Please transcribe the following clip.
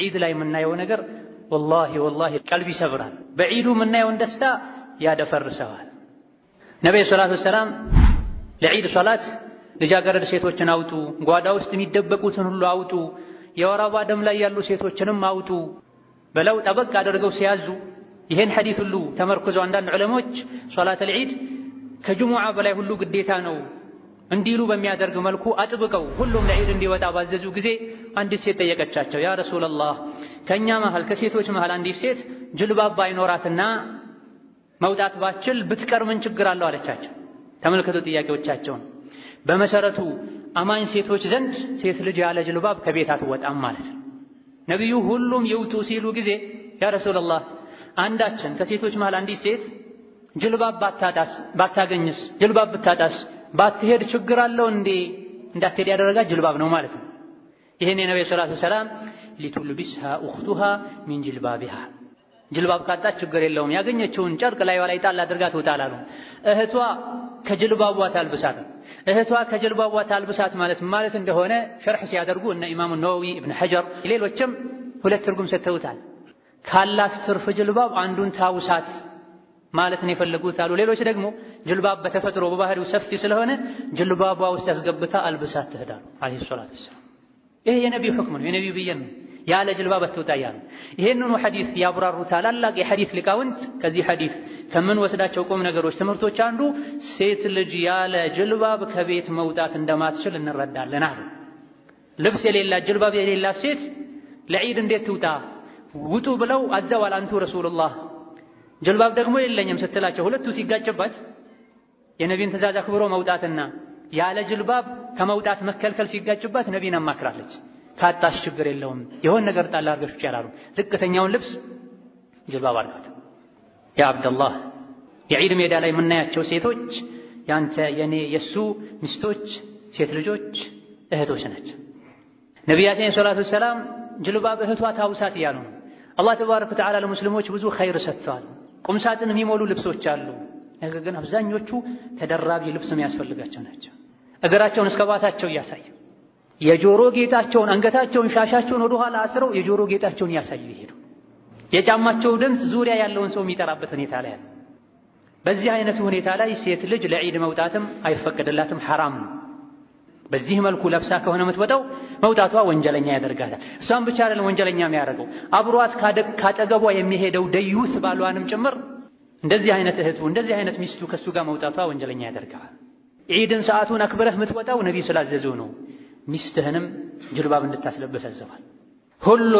ዒድ ላይ የምናየው ነገር ወላሂ ወላሂ ቀልብ ይሰብራል። በዒዱ የምናየውን ደስታ ያደፈርሰዋል። ነቢዩ ሰላቱ ወሰላም ለዒድ ሶላት ልጃገረድ ሴቶችን አውጡ፣ ጓዳ ውስጥ የሚደበቁትን ሁሉ አውጡ፣ የወር አበባ ደም ላይ ያሉ ሴቶችንም አውጡ ብለው ጠበቅ አድርገው ሲያዙ ይሄን ሐዲስ ሁሉ ተመርኩዘው አንዳንድ ዑለሞች ሶላተል ዒድ ከጅሙዓ በላይ ሁሉ ግዴታ ነው እንዲሉ በሚያደርግ መልኩ አጥብቀው ሁሉም ለዒድ እንዲወጣ ባዘዙ ጊዜ አንዲት ሴት ጠየቀቻቸው። ያ ረሱለላህ ከእኛ መሃል ከሴቶች መሃል አንዲት ሴት ጅልባብ ባይኖራትና መውጣት ባችል ብትቀር ምን ችግር አለው አለቻቸው። ተመልከቱ ጥያቄዎቻቸውን። በመሰረቱ አማኝ ሴቶች ዘንድ ሴት ልጅ ያለ ጅልባብ ከቤት አትወጣም ማለት ነው። ነቢዩ ሁሉም ይውጡ ሲሉ ጊዜ ያ ረሱለላህ አንዳችን ከሴቶች መሃል አንዲት ሴት ጅልባብ ባታጣስ ባታገኝስ ጅልባብ ብታጣስ ባትሄድ ችግር አለው እንዴ? እንዳትሄድ ያደረጋት ጅልባብ ነው ማለት ነው። ይሄን የነብዩ ሰለላሁ ዐለይሂ ወሰለም لتلبسها أختها من جلبابها ጅልባብ ካጣች ችግር የለውም ያገኘችውን ጨርቅ ላይዋ ላይ ጣል አድርጋ ትውጣ አላሉ። እህቷ ከጅልባቧ ታልብሳት። እህቷ ከጅልባቧ ታልብሳት ማለት እንደሆነ ሸርሕ ሲያደርጉ እነ ኢማሙ ነወዊ፣ ኢብን ሐጀር ሌሎችም ሁለት ትርጉም ሰጥተውታል። ካላት ትርፍ ጅልባብ አንዱን ታውሳት ማለት ነው የፈለጉት አሉ። ሌሎች ደግሞ ጅልባብ በተፈጥሮ በባህሪው ሰፊ ስለሆነ ጅልባቧ ውስጥ ያስገብታ አልብሳት ትሄዳሉ። عليه الصلاة والسلام። ይሄ የነቢዩ ሕክም ነው፣ የነቢዩ ብይን ነው። ያለ ጅልባብ አትውጣ እያሉ ይሄንኑ ሐዲስ ያብራሩ ታላላቅ የሐዲስ ሊቃውንት ከዚህ ሐዲስ ከምንወስዳቸው ቁም ነገሮች ትምህርቶች አንዱ ሴት ልጅ ያለ ጅልባብ ከቤት መውጣት እንደማትችል እንረዳለን አሉ። ልብስ የሌላት ጅልባብ የሌላት ሴት ለዒድ እንዴት ትውጣ? ውጡ ብለው አዘዋል አንቱ ረሱሉላህ ጅልባብ ደግሞ የለኝም ስትላቸው ሁለቱ ሲጋጭባት የነቢን ትእዛዝ አክብሮ መውጣትና ያለ ጅልባብ ከመውጣት መከልከል ሲጋጭባት ነቢን አማክራለች። ካጣሽ ችግር የለውም የሆነ ነገር ጣል አድርገሽ ውጪ አላሉ። ዝቅተኛውን ልብስ ጅልባብ አድርጋት። ያ አብደላህ የዒድ ሜዳ ላይ የምናያቸው ሴቶች ያንተ የኔ የሱ ሚስቶች፣ ሴት ልጆች፣ እህቶች ናቸው። ነቢያችን ሰላቱ ሰላም ጅልባብ እህቷ ታውሳት እያሉ ነው። አላህ ተባረከ ወተዓላ ለሙስሊሞች ብዙ ኸይር ሰጥተዋል። ቁምሳጥን የሚሞሉ ልብሶች አሉ። ነገር ግን አብዛኞቹ ተደራቢ ልብስ የሚያስፈልጋቸው ናቸው። እግራቸውን እስከ ባታቸው እያሳዩ የጆሮ ጌጣቸውን፣ አንገታቸውን፣ ሻሻቸውን ወደ ኋላ አስረው የጆሮ ጌጣቸውን እያሳዩ ይሄዱ። የጫማቸው ድምፅ ዙሪያ ያለውን ሰው የሚጠራበት ሁኔታ ላይ አለ። በዚህ አይነቱ ሁኔታ ላይ ሴት ልጅ ለዒድ መውጣትም አይፈቀድላትም፣ ሐራም ነው። በዚህ መልኩ ለብሳ ከሆነ የምትወጣው መውጣቷ ወንጀለኛ ያደርጋታል። እሷን ብቻ አይደለም ወንጀለኛ የሚያደርገው አብሯት ካጠገቧ የሚሄደው ደዩስ ባሏንም ጭምር እንደዚህ አይነት እህቱ እንደዚህ አይነት ሚስቱ ከሱ ጋር መውጣቷ ወንጀለኛ ያደርገዋል። ዒድን ሰዓቱን አክብረህ የምትወጣው ነቢይ ስላዘዙ ነው። ሚስትህንም ጅልባብ እንድታስለብስ አዘዋል። ሁሉ